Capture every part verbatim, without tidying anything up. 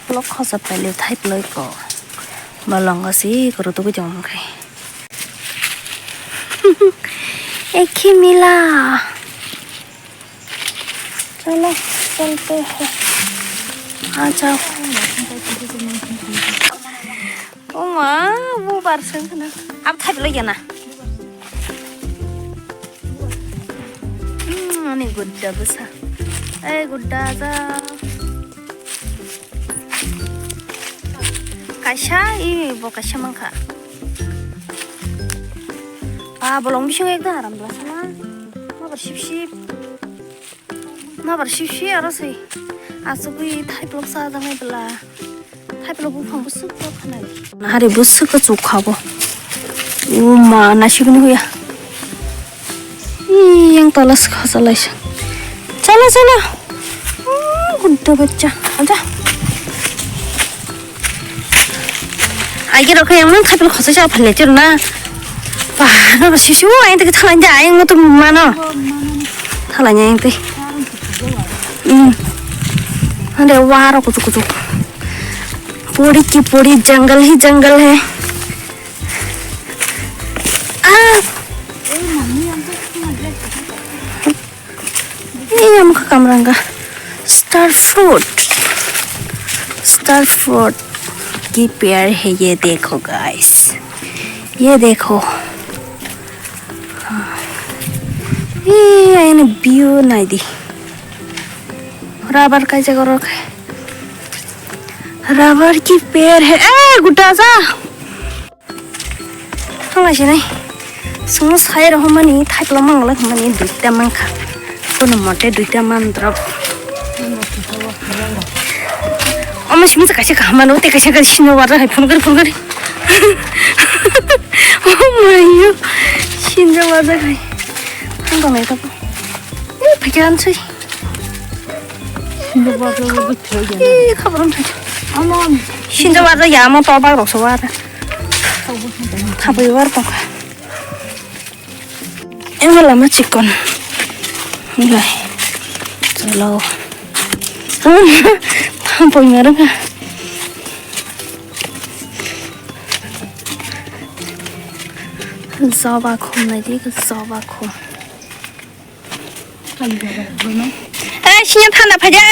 Vlog khosa pailwi thai pwlwi ko. Bolongo si koro tugui tongmani khai. Ekhi mila. Chalo, chalte hai. Aa jao. Oma, bo bar seng khana. Abo thai pwlwi gana. Hmm, ani gudda bwsa. Ei gudda ja. Kaisa, i bo kaisa mankha. Ba, bolong bisingo ekdom aram bwla sama. Mabar sip sip. Mabar sip sip aro se. Asugwi thaiplok chajaknai bwla. Thaiplok buphang bwswk bo khanai. Hari bwswk chukha bo. O ma, nasigini huya. Ih, yang tola se khosalaisa. Chala, chala. Hmm, gudda bachcha. Aja. Aige rokhe yang nang thaiplok khosaisa phalya chero na. Ba, no ba sisu, ayang teke thalanja, ayang no to mano. Thalanya ayang te. Hmm. Ande waro kuchuk kuchuk. Puri ki puri, jungle hi jungle hai. Ah! Ini yang muka kamranga. Star fruit. Star fruit ki pear hai, ye dekho, guys. Ye dekho. Ih, ini view naidi. Rubber kaijak oro khe. Rubber ki pear hai. Eh, gudda ja. Thangla sinai. Sungno sai rw hwnmani, thaipla mangla hwnmani, duita mankha. Kono mote duita mandrop. Omo simi kaisa kaham mano, tei kaisa gari sinjo warjak hai, phone gari, phone gari. Oh my God. Sinjo warjak hai. Thang tongnai tabo. Ih, phaikhe ansoi. Sinjo warjak bo thai gana. Ih, khabar wng thai. Amo. Sinjo warjak ya, amo tobak rok so warjak. Thabwi war tongkha. Ema lama chikon. Lai. Chalo. Thampoi marwkha. Joba khum naidi, joba khum. Eh, sini thanda phai de.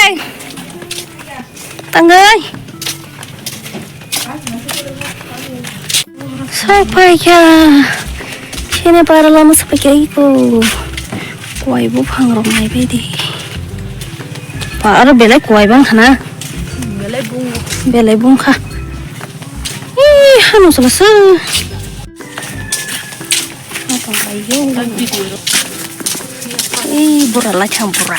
Tangoi. Sok phai kha. Sini para lama sok phai kha iko. Kuai buphang rok nai bai di. Ba, aro belai kuai bang khana. Belai bung. Belai bung kha. Ih, hano sala sa. Ei, bura lai thang bura.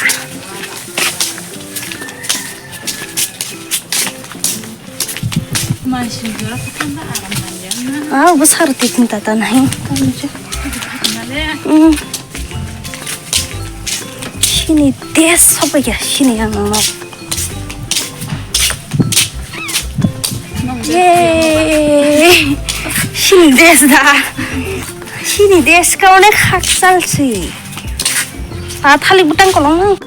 Ah, bo sar titin tata nahi. Hmm. Sini des sopai ya, sini ang no. Yay! Sini des da. Sini des ka onek hakchal si. A thalik butang kolong.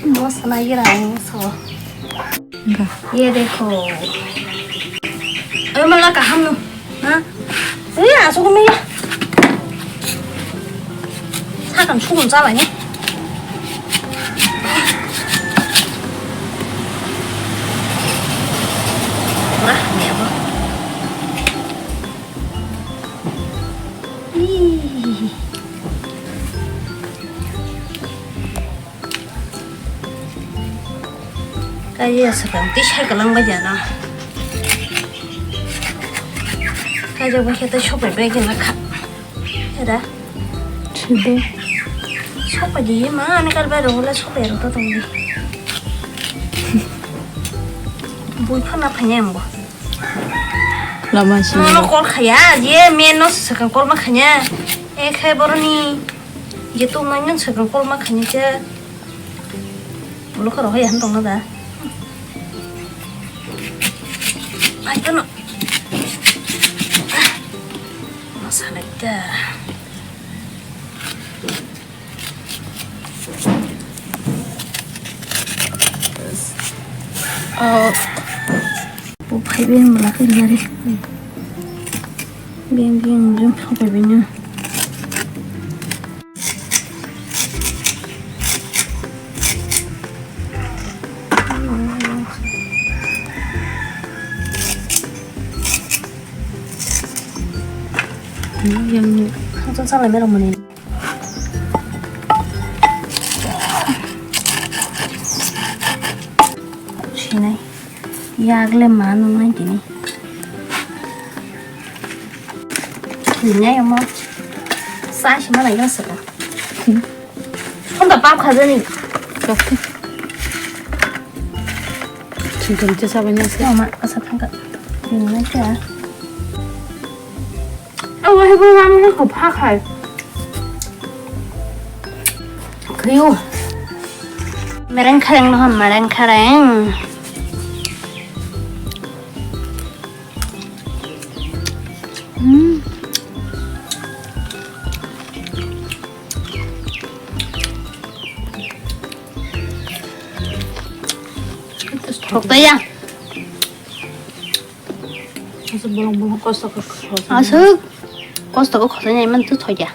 Mo sana gira ang so. Enggak. Ye dekho. Ayo mala kaham no. Ha? Iya, suku mi ya. Sakam suku chala ni. Wah, ni apa? Ih. Kaiya swkang tei cycle wng bai jana. Kaijak bai khe tei sopai bai khe na kha. Era. Side. Sopai di ma ani kal bai rw le sopai rw to tong di. Bui phana phanya ambo. Lama sini. Mama call khaya, je men no swkang call ma khanya. E khai boroni. Je tu mai no swkang call ma khanya khe. Ulo khoro hai han tong na da. Ano. Masalai ta. Oh. Bu phai beng mala khe gari. Beng beng beng phai beng. Yang khangchang salai merok mani. Sinai. Yagle ma nungnai tini. Hinai omo. Sa sima lai gana saka. Honda pap khajani. Chum chum che sabai nang se. Mama, asa thangka. Hinai cha. Aw, hai bo ram ni ko pha khai. Khriu. Mereng khareng no ham, mereng khareng. Hmm. Thok ta ya. Aswk bolong bolong kosto khe khosai. Aswk kosto khe khosai nai man tu thoya.